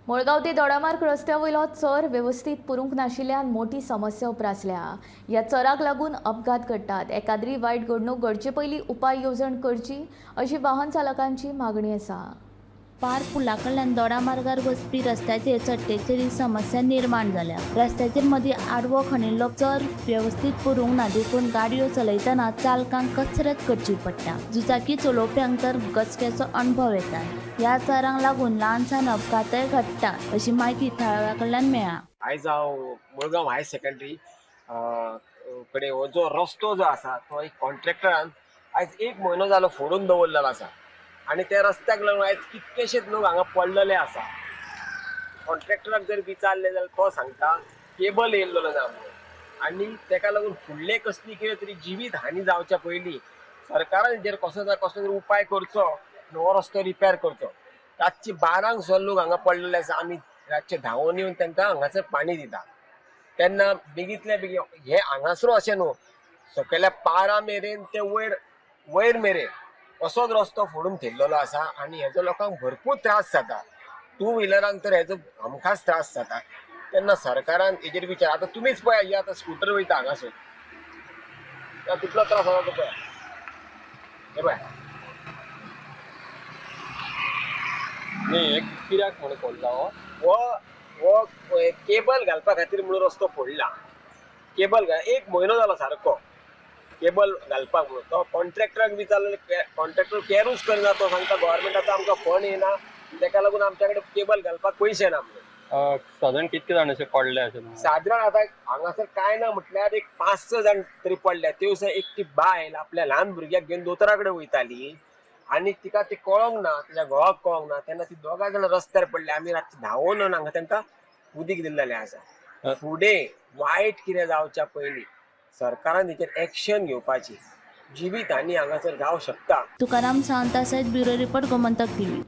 मुळगांव ते दोडामार्ग रस्त्या वयलो चर वेवस्थीत पुरूंक नाशिल्ल्यान मोठी समस्या उप्रासल्या. ह्या चराक लागून अपघात घडटात. एकाद्री वायट घडणूक घडचे पयलीं उपाय येवजण करची अशी वाहन चालकांची मागणी आसा. पार पुला कडल्यान दोडा मार्गार वचपी रस्त्याचेर चडटेचेर ही समस्या निर्माण जाल्या. रस्त्याचेर मदीं आडवो खणिल्लो चर वेवस्थीत पुरूंक ना, देखून गाडयो चलयतना चालकांक कसरत करची पडटा. दुचाकी चलोवप्यांक तर गचक्याचो अणभव येता. ह्या चरांक लागून ल्हान सान अपघातय घडटा अशी म्हायती थळाव्या कडल्यान मेळ्ळा. आयज हांव मुळगांव हायर सेकंडरी कडेन हो जो रस्तो जो आसा तो एक कॉन्ट्रॅक्टरान आयज एक म्हयनो जालो फोडून दवरलेलो आसा आनी त्या रस्त्याक लागून आयज कितकेशेच लोक हांगा पडलेले आसा. कॉन्ट्रॅक्टराक जर विचारलें जाल्यार तो सांगता केबल येयल्लो ना म्हणून, आनी तेका लागून फुडले कसली कितें तरी जिवीत हानी जावच्या पयलीं सरकारान हेजेर कसो ना कसलो तरी उपाय करचो आनी हो रस्तो रिपेर करचो. रातचे 12 सुद्दां लोक हांगा पडलेले आसा. आमी रातचे धांवून येवन तांकां हांगासर पाणी दिता तेन्ना बेगीतल्या बेगीन हे हांगासर अशें न्हू, सकयल्या पारा मेरेन ते वयर वयर मेरेन असोच रस्तो फोडून थेयल्लो आसा आनी हेजो लोकांक भरपूर त्रास जाता. टू व्हिलरांक तर हेजो हमखास त्रास जाता. तेन्ना सरकारान हेजेर विचार, आतां तुमीच पळया, ही आतां स्कुटर वयता हांगासून, कितलो त्रास जाता तो पळया. हे पळया. न्ही, एक कित्याक म्हणून फोडला हो? हो हो केबल घालपा खातीर म्हणून रस्तो फोडला. केबल घाल एक म्हयनो जालो सारको केबल घालपाक म्हणून. तो कॉन्ट्रॅक्टराक विचारलें, कॉन्ट्रॅक्टर कॅरूच करना. तो सांगता गव्हर्मेंटाचो आमकां फंड येना, तेका लागून आमच्या कडेन केबल घालपाक पयशे ना म्हणून. सादारण कितके जाण अशे पडले अशे तुम्हाला? सादारण आतां हांगासर कांय ना म्हटल्यार एक 5-6 जाण तरी पडल्या. ते दिसा एकटी बायल आपल्या ल्हान भुरग्याक घेवन दोतोरा कडेन वयताली आनी तिका ते कळोंक ना, तिच्या घोवाक कळोंक ना, तेन्ना ती दोगां जाणां रस्त्यार पडली. आमी रातची धांवून येवन हांगा तांकां उदीक दिल्लेलें आसा. फुडें वायट कितें जावच्या पयलीं सरकारान हेचेर एक्शन घेवपाची. जिवीत हानी हांगासर जावं शकता. तुकाराम सावंता सयत ब्युरो रिपोर्ट, गोमंतक टीव्ही.